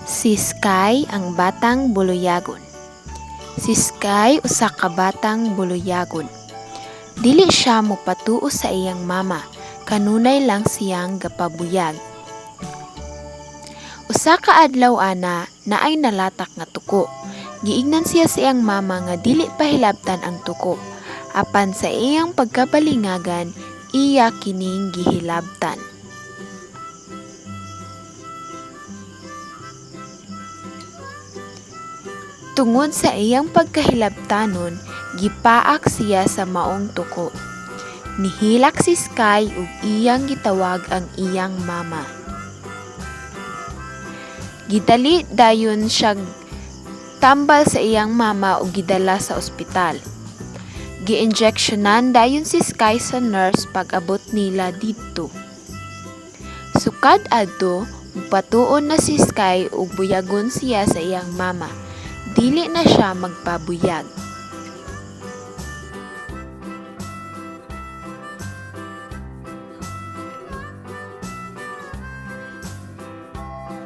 Si Sky ang batang buluyagon. Si Sky usa ka batang buluyagon. Dili siya mopatuo sa iyang mama, kanunay lang siyang gapabuyag. Usa ka adlaw ana, naay nalatak nga tuko. Giingnan siya sa iyang mama nga dili pahilabtan ang tuko. Apan sa iyang pagkabalingagan, iya kining gihilabtan. Tungod sa iyang pagkahilabtanon, gipaak siya sa maong tuko. Nihilak si Sky ug iyang gitawag ang iyang mama. Gidali dayon siyag tambal sa iyang mama ug gidala sa ospital. Giinjeksyonan dayon si Sky sa nurse pag-abot nila didto. Sukad adto, mopatuo na si Sky ug buyagon siya sa iyang mama. Dili na siya magpabuyag.